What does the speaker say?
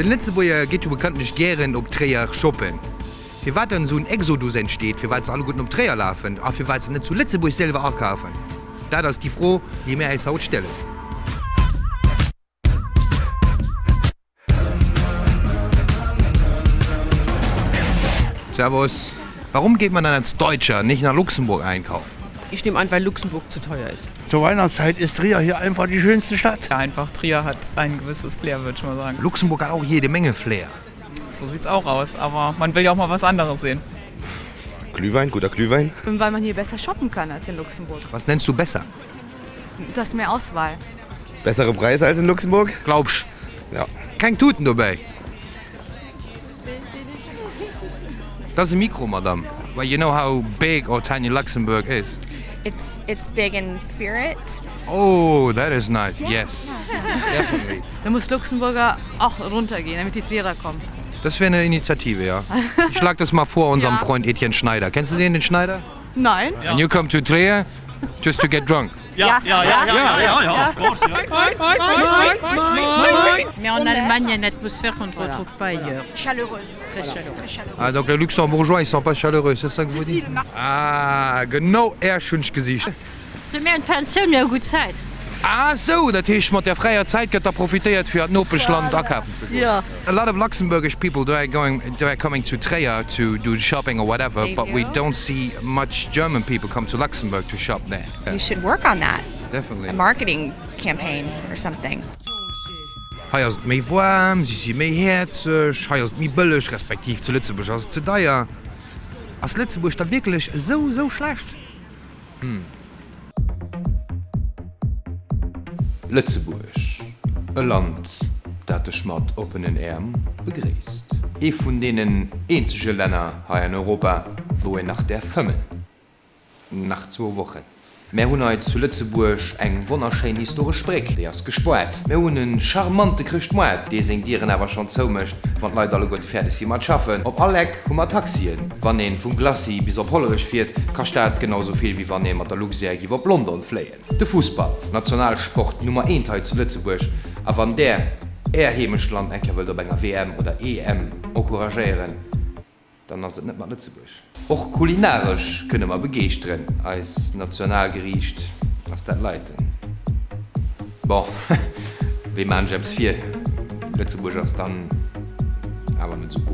Den Lëtzebuerger geet jo bekanntlech gären op Tréier shoppen. Firwat dann esou en Exodus entsteet, firwat se alleguerten op Tréier lafen a firwat se net zu Lëtzebuerg selwer akafen, dat ass déi Fro, déi mär äis haut stellen. Servus. Warum geht man dann als Deutscher nicht nach Luxemburg einkaufen? Ich nehme an, weil Luxemburg zu teuer ist. Zur Weihnachtszeit ist Trier hier einfach die schönste Stadt. Ja, einfach Trier hat ein gewisses Flair, würde ich mal sagen. Luxemburg hat auch jede Menge Flair. So sieht's auch aus, aber man will ja auch mal was anderes sehen. Glühwein, guter Glühwein. Weil man hier besser shoppen kann als in Luxemburg. Was nennst du besser? Du hast mehr Auswahl. Bessere Preise als in Luxemburg. Glaubsch? Ja. Keng Tuten dobäi? Dat ass e Mikro, Madame. Well you know how big or tiny Luxembourg is. It's it's big in spirit. Oh, that is nice, yes, definitely. Da muss Luxemburger auch runtergehen, damit die Trierer kommen. Das wär eine Initiative, ja. Ich schlag das mal vor unserem Ja. Freund Etienne Schneider. Kennst du den, den Schneider? Nein. And you come to Trier just to get drunk. Ja, ja, ja, ja, ja, ja, of course, ja. Mais en Allemagne, il y a une atmosphère qu'on ne retrouve pas ailleurs. Chaleureuse. Très chaleureuse. Ah, donc les Luxembourgeois, ils sont pas chaleureux, c'est ça que vous dites? Ah, genau Äerch hunn ech gesicht. Se mir hunn d'Pensioun, mir hu gutt Zäit. Ah sou, dat heescht mat der fräier Zäit gëtt da profitéiert fir an d'Nopeschland akafen ze goen. A lot of Luxembourgish people they are going, they are coming to Tréier to do shopping or whatever, but we don't see much German people come to Luxembourg to shop there. You should work on that. Definitely. A marketing campaign or something. Hei ass et méi waarm, si si méi häerzeg, hei ass et méi bëlleg, respektiv zu Lëtzebuerg ass et ze deier. Ass Lëtzebuerg da wierklech esou, esou schlecht? Hm. Lëtzebuerg, e Land, dat dech mat oppenen Äerm begréisst. Ee vun deenen eenzege Länner hei an Europa, wou een nach däerf fëmmen. Nach zwou Wochen. Mär hunn hei zu Lëtzebuerg eng wonnerschéin historesch Bréck, déi ass gespoart. Mär hunn e charmante Chrëschtmoart, dee seng Dieren awer schonn zoumécht, wann d'Leit alleguerte fäerdeg si mat schaffen. Op all Eck hu mer Taxien. Wann een vum Glacis bis op Hollerech fiert, kascht dat genau sou vill wéi wann ee mat der Luxair giff op London fléien. De Fussball, Nationalsport Nummer eent hei zu Lëtzebuerg, a wann där är Heemechtland eng Kéier wëllt op enger WM oder EM encouragéieren, dann ass et net mat Lëtzebuerg. Och kulinaresch kënne mer begeeschteren, eis Nationalgeriicht ass dat leiten. Bon, wéi maan ech eppes vir, Lëtzebuerg ass dann awer net sou cool.